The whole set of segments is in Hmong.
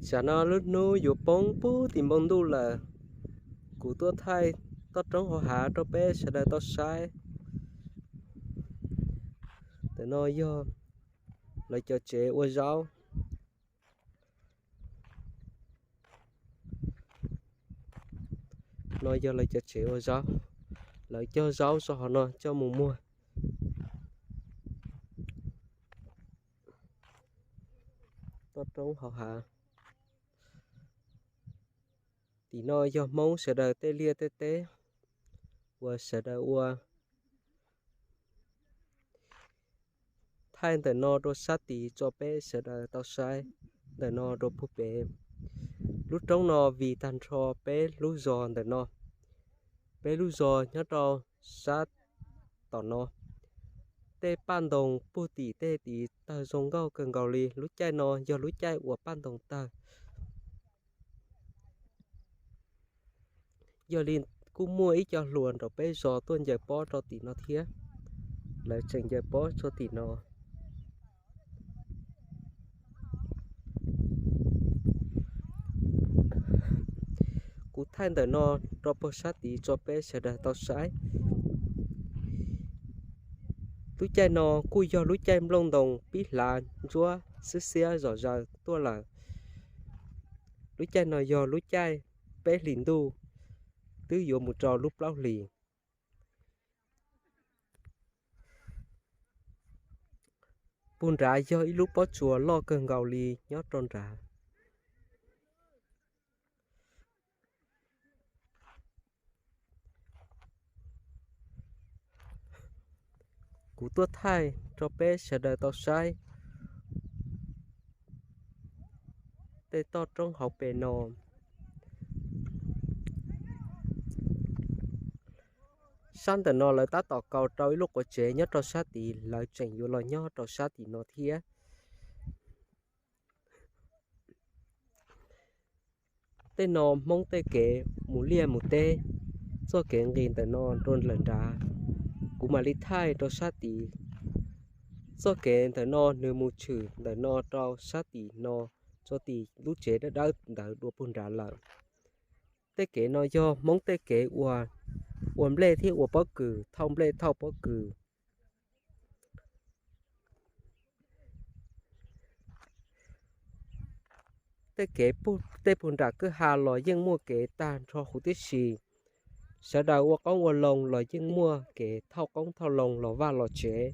Tsam no lub hnub yuav poob pug tim npoo ntuj lawm, kuv tuaj thaij toj roob hauv hav rau peb sawv daws tau saib. Ntawm no yog lawv cov tsev ua zaub. No yog lawv cov tsev ua zaub, lawv cog zaub zog hauv no coj mus muag. Toj roob hauv hav. Tim no yog Hmoob sawv daws tej liaj tej teb uas sawv daws ua. Thaij ntawm no rau sab tid tso peb sawv daws tau saib ntawm no rau puag pem. Lub roob no vim tag nrho peb lub zos ntawm no, peb lub zos nyob rau sab tom no. Tej paj ntoos puag tim tej tid tawg zoo nkauj kawg nkaus li. Lub caij no yog lub caij uas paj ntoos tawg. Yog li kuj muaj ib co hluas nraum peb zos tuaj ncaws pob rau tim no thiab. Lawv tseem ncaws pob txog tim no. Kuv thaij ntawm no rau puag sab tid tso peb sawv daws tau saib. Lub caij no kuj yog lub caij nplooj ntoos pib hlav ntsuab xwb xiab zom zaws tuaj lawm. Lub caij no yog lub caij peb hlis ntuj, twb yuav mus rau lub plaub hlis. Puag nrad yog ib lub pob tsuas loj kawg nkaus li nyob rau nrad. Kuv tuaj thaij rau peb sawv daws tau saib tej toj roob hauv pes no. Sab ntawm no lawv tab tom kaus rau ib lub quav tsev nyob rau sab tid, lawv tseem yuav los nyob rau sab tim no thiab. Tej no Hmoob tej kev mus liaj mus teb, txoj kev nqis ntawm no rau lawm nrad. Kuv mam li thaij rau sab tid. Txoj kev ntawm no nws mus tshwm ntawm no rau sab tim no, txoj tim lub tsev dawb dawb ntawd dua puag nrad lawm. Tej kev no yog Hmoob tej kev ua, ua nplej thiab ua pob kws, thauj nplej thauj pob kws. Tej kev, tej puag nram kwj ha los yeej muaj kev tag nrho huv tib si. Sawv daws ua qoob ua loo los yeej muaj kev thauj qoob thauj loo los vaj los tsev.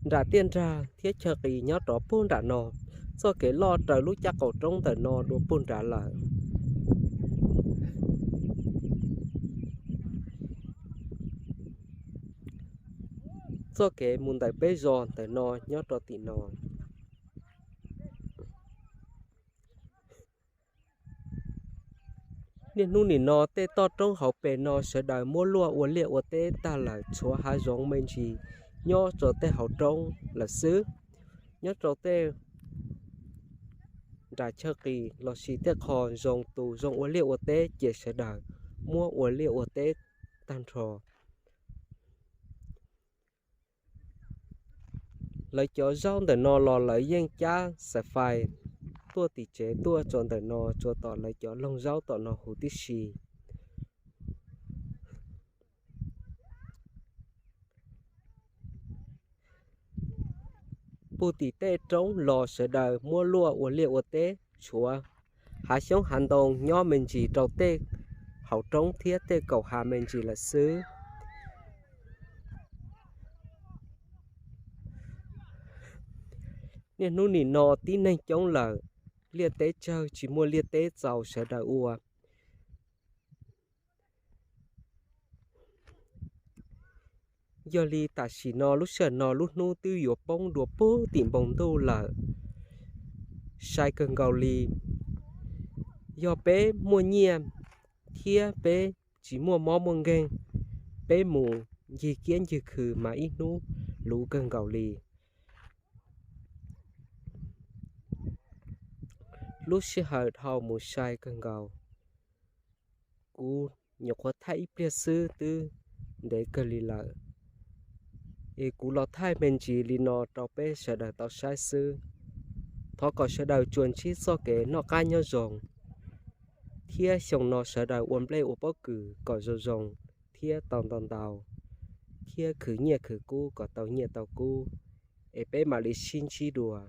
Nram tiaj nrag thiab chaw qis nyob rov puag nram no, txoj kev loj raws lub caj qaum roob ntawm no dua puag nrad lawm. Txoj kev mus ntawm peb zos ntawm no nyob rau tim no. Niaj hnub nim no tej toj roob hauv pes no sawv daws muab luaj ua liaj ua teb tag lawm, tshuav hav zoov me ntsis nyob rau tej hauv roob lawm xwb. Nyob rau tej nram chaw qis lossis tej qho zoo tus zoo ua liaj ua teb ces sawv daws muab ua liaj ua teb tag nrho. Lawv cov zaub ntawm no los lawv yeej cab xav fais tuaj tim tsev tuaj tso ntawm no tsuas tom lawv cov loog zaub tom no huv tib si. Puag tim tej roob los sawv daws muab luaj ua liaj ua teb, tshuav hav xyoob hav ntoo nyob me ntsis rau tej hauv roob thiab tej kaum hav me ntsis lawm xwb. Niaj hnub nim no tib neeg coob lawm, liaj teb tsawg tsis muaj liaj teb txaus sawv daws ua. Yog li tam sim no lub sij hawm no lub hnub twb yuav poob dua puag tim npoo ntuj lawm, sai kawg nkaus li. Yog peb muaj nyiaj thiab peb tsis muaj mob muaj nkeeg, peb mus ncig kiab ncig khw mas ib hnub luv kawg nkaus li. Lub sij hawm dhau mus sai kawg nkaus. Kuv nyuam qhuav thaij ib pliag xwb twb ntev kawg li lawm. Es kuv los thaij me ntsis li no rau peb sawv daws tau saib xwb. Thov kom sawv daws tsuas ntsib txoj kev noj qab nyob zoo, thiab xyoo no sawv daws ua nplej ua pob kws kom zoo zoo thiab tau ntau ntau, thiab khwv nyiaj khwv kub kom tau nyiaj tau kub, es peb mam li sib ntsib dua.